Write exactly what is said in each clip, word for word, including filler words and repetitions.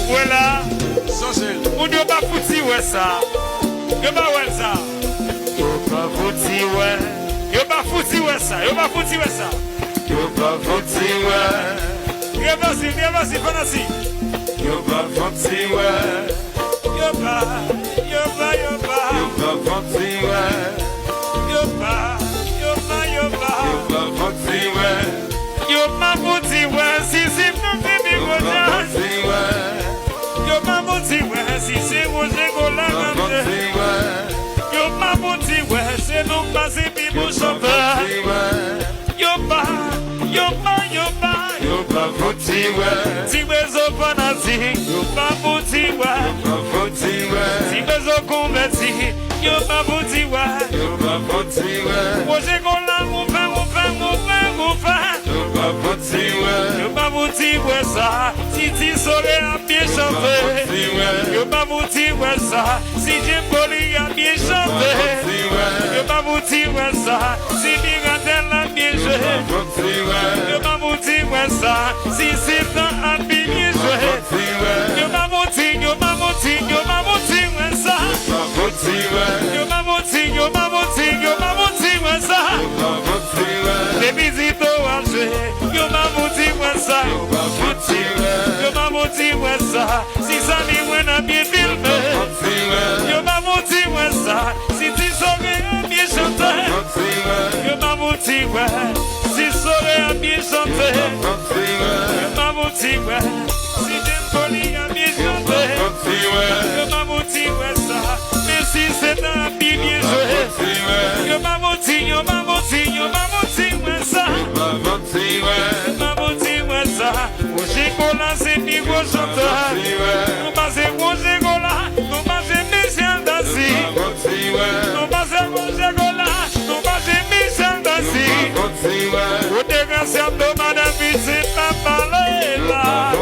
Wè la, moun yo pa fouti wè sa. Yo pa wè sa. Yo pa fouti wè. Yo pa fouti wè sa. Yo pa fouti wè sa. Yo pa fouti wè. Trè fasil, trè fasil, fanatik. Yo pa fouti wè. Yo pa, yo pa, yo pa. Yo pa fouti wè. Yo pa, yo pa, yo pa. Yo pa fouti wè. Yo pa fouti wè si se nan se pi gwo chans. Yo pa fouti wè si se Roger Gola k ap jwe. Yo pa fouti wè se nou k pase pi bon chantè. Yo pa, yo pa, yo pa. Yo pa fouti wè. Ti Prezo fanatik, yo pa fouti wè. Yo pa fouti wè. Ti Prezo konvèti, yo pa fouti wè. Yo pa fouti wè. Roger Gola, ou fè, ou fè, ou fè, ou fè. Yo pa fouti wè. Yo pa fouti wè sa. Si Ti Sore ap byen chante. Yo pa fouti wè. Yo pa fouti wè sa. Si Jim Poli ap byen chante. Yo pa fouti wè. Yo pa fouti wè sa. Si Miratel ap byen jwe. Yo pa fouti wè. Yo pa fouti wè sa. Si Septan ap byen jwe. Yo pa fouti, yo pa fouti, yo pa fouti wè sa. Yo pa fouti wè. Yo pa fouti, yo pa fouti, yo pa fouti wè sa. Yo pa fouti wè. Depi Tito ap jwe, yo pa fouti wè sa. Yo pa fouti wè. Yo pa fouti wè sa. Si Samy Wayne ap byen filme. Yo pa fouti wè. Yo pa fouti wè sa. Si Ti Sore ap byen chante. Yo pa fouti wè. Yo pa fouti wè. Si Sore ap byen chante. Yo pa fouti wè. Yo pa fouti wè. Si Jim Poli ap byen chante. Yo pa fouti wè. Yo pa fouti wè sa. Men si Septan ap byen jwe. Yo pa fouti wè. Yo pa fouti, yo pa fouti, yo pa fouti wè sa. Yo pa fouti wè. Yo pa fouti wè sa. Roger Gola se pi gwo chantè. Nou pase Roger Gola, nou pase Michel Darcy. Nou pase Roger Gola, nou pase Michel Darcy. Kote Gracia Thomas David se pa pale la.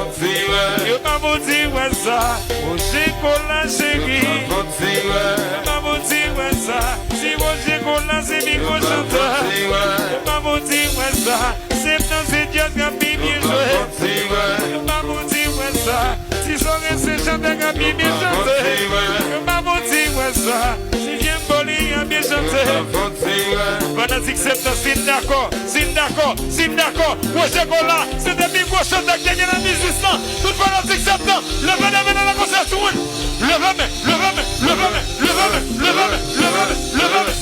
Yo pa fouti wè sa. Roger Gola cheri. Yo pa fouti wè sa. Si Roger Gola se pi gwo chantè. Yo pa fouti wè sa. Septan se djaz k ap pi byen jwe. Yo pa fouti wè sa. Ti Sore se chantè k ap pi byen chante. Yo pa fouti wè sa. Si Jim Poli ap byen chante. Fanatik Septan, si n dakò, si n dakò, si n dakò. Roger Gola, se te pi gwo chantè k te gen nan biznis lan. Tout fanatik Septan, leve, leve men nan konsè sou moun. Leve men, leve men, leve men, leve men, leve men, leve men, leve men,